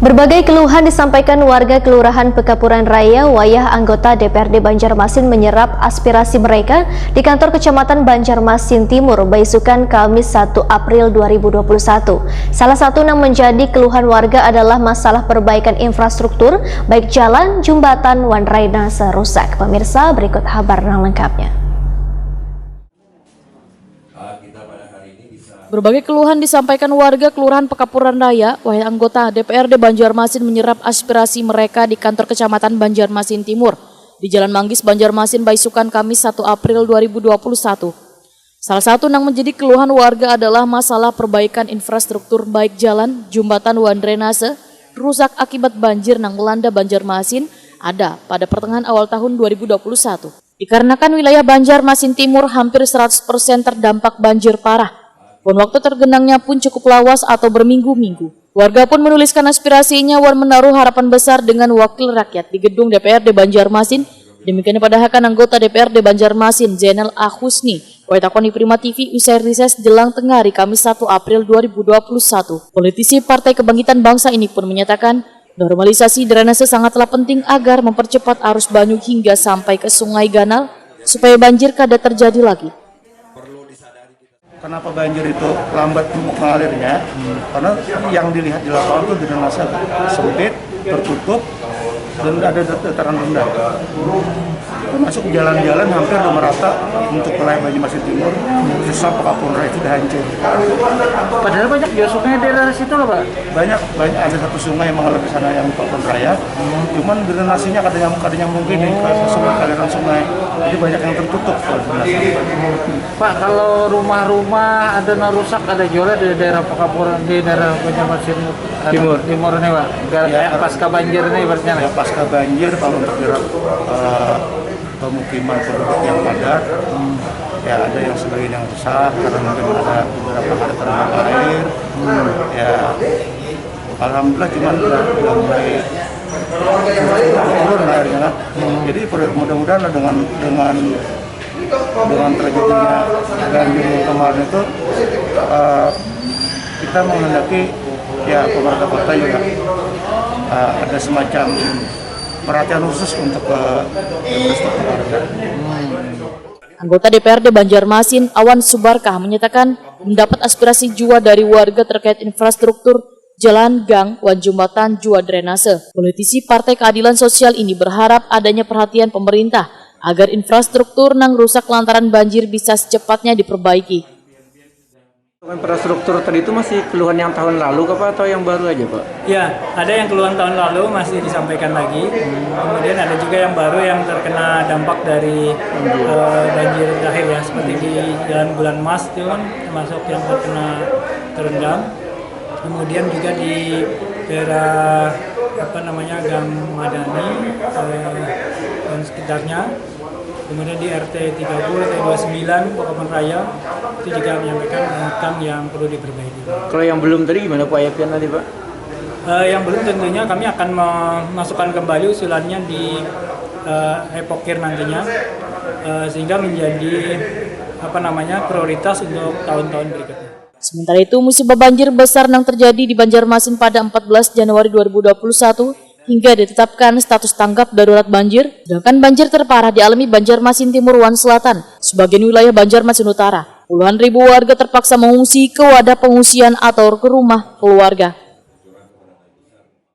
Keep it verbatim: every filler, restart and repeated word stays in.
Berbagai keluhan disampaikan warga Kelurahan Pekapuran Raya wayah anggota D P R D Banjarmasin menyerap aspirasi mereka di kantor Kecamatan Banjarmasin Timur, baisukan Kamis satu April dua ribu dua puluh satu. Salah satu yang menjadi keluhan warga adalah masalah perbaikan infrastruktur, baik jalan, jembatan, wan drainase rusak. Pemirsa, berikut habar yang lengkapnya. Berbagai keluhan disampaikan warga Kelurahan Pekapuran Raya, wayah anggota D P R D Banjarmasin menyerap aspirasi mereka di kantor Kecamatan Banjarmasin Timur, di Jalan Manggis, Banjarmasin, baisukan Kamis satu April dua ribu dua puluh satu. Salah satu yang menjadi keluhan warga adalah masalah perbaikan infrastruktur, baik jalan, jembatan, wan drainase rusak akibat banjir yang melanda Banjarmasin ada pada pertengahan awal tahun dua ribu dua puluh satu. Dikarenakan wilayah Banjarmasin Timur hampir seratus persen terdampak banjir parah, wan waktu tergenangnya pun cukup lawas atau berminggu-minggu. Warga pun menuliskan aspirasinya wan menaruh harapan besar dengan wakil rakyat di gedung D P R D Banjarmasin. Demikian dipadahakan anggota D P R D Banjarmasin, Zainal A Husni, wayah takoni Prima T V usai rises jelang tengah hari, Kamis satu April dua ribu dua puluh satu. Politisi Partai Kebangkitan Bangsa ini pun menyatakan, normalisasi drainase sangatlah penting agar mempercepat arus banyu hingga sampai ke Sungai Ganal, supaya banjir kada terjadi lagi. Kenapa banjir itu lambat mengalirnya? Karena yang dilihat di lapangan itu drainase sempit, tertutup, dan ada dataran rendah. Termasuk jalan-jalan hampir merata untuk wilayah Banjarmasin Timur, khususnya Pekapuran Raya sudah hancur. Padahal banyak juga sungai daerah situ loh, Pak. Banyak, banyak ada satu sungai yang mengalir ke sana yang Pekapuran Raya. Cuman drainasinya kadanya kadanya mungkin nih, ke sungai, aliran sungai. Jadi banyak yang tertutup kalau drainase. Pak, kalau rumah-rumah ada yang rusak, ada juga di daerah Pekapuran, di daerah Banjarmasin Timur. Timur nih, Pak. Gar- Ya, eh, pasca banjir nih ibaratnya. Ya, pasca banjir, kalau untuk daerah eh, pemukiman penduduk yang padat, ya ada yang sebagian yang rusak karena mungkin ada beberapa hari terendam air. Ya, alhamdulillah, cuman udah, udah mulai turun airnya lah. Jadi per- mudah-mudahan lah dengan dengan dengan terjadinya banjir yang kemarin itu, eh, kita menghendaki, ya, pemerintah kota juga eh, ada semacam perhatian khusus untuk ke infrastruktur warga. Anggota D P R D Banjarmasin, Awan Subarkah, menyatakan mendapat aspirasi jua dari warga terkait infrastruktur, jalan, gang, wan jembatan, jua drainase. Politisi Partai Keadilan Sosial ini berharap adanya perhatian pemerintah agar infrastruktur nang rusak lantaran banjir bisa secepatnya diperbaiki. Infrastruktur tadi itu masih keluhan yang tahun lalu kah, Pak, atau yang baru aja, Pak? Ya, ada yang keluhan tahun lalu masih disampaikan lagi. Kemudian ada juga yang baru yang terkena dampak dari eh, banjir terakhir ya, seperti di Jalan Bulan Emas itu kan termasuk yang terkena terendam. Kemudian juga di daerah apa namanya Gang Madani eh, dan sekitarnya. Kemudian di R T tiga puluh, R T dua puluh sembilan, Pekapuran Raya itu juga menyampaikan tentang yang perlu diperbaiki. Kalau yang belum tadi gimana, Pak, ya, Pian, tadi, Pak? Eh, yang belum tentunya kami akan memasukkan kembali usulannya di eh, epokir nantinya eh, sehingga menjadi apa namanya prioritas untuk tahun-tahun berikutnya. Sementara itu, musibah banjir besar yang terjadi di Banjarmasin pada empat belas Januari dua ribu dua puluh satu hingga ditetapkan status tanggap darurat banjir, sedangkan banjir terparah dialami Banjarmasin Timur wan Selatan, sebagian wilayah Banjarmasin Utara. Puluhan ribu warga terpaksa mengungsi ke wadah pengungsian atau ke rumah keluarga.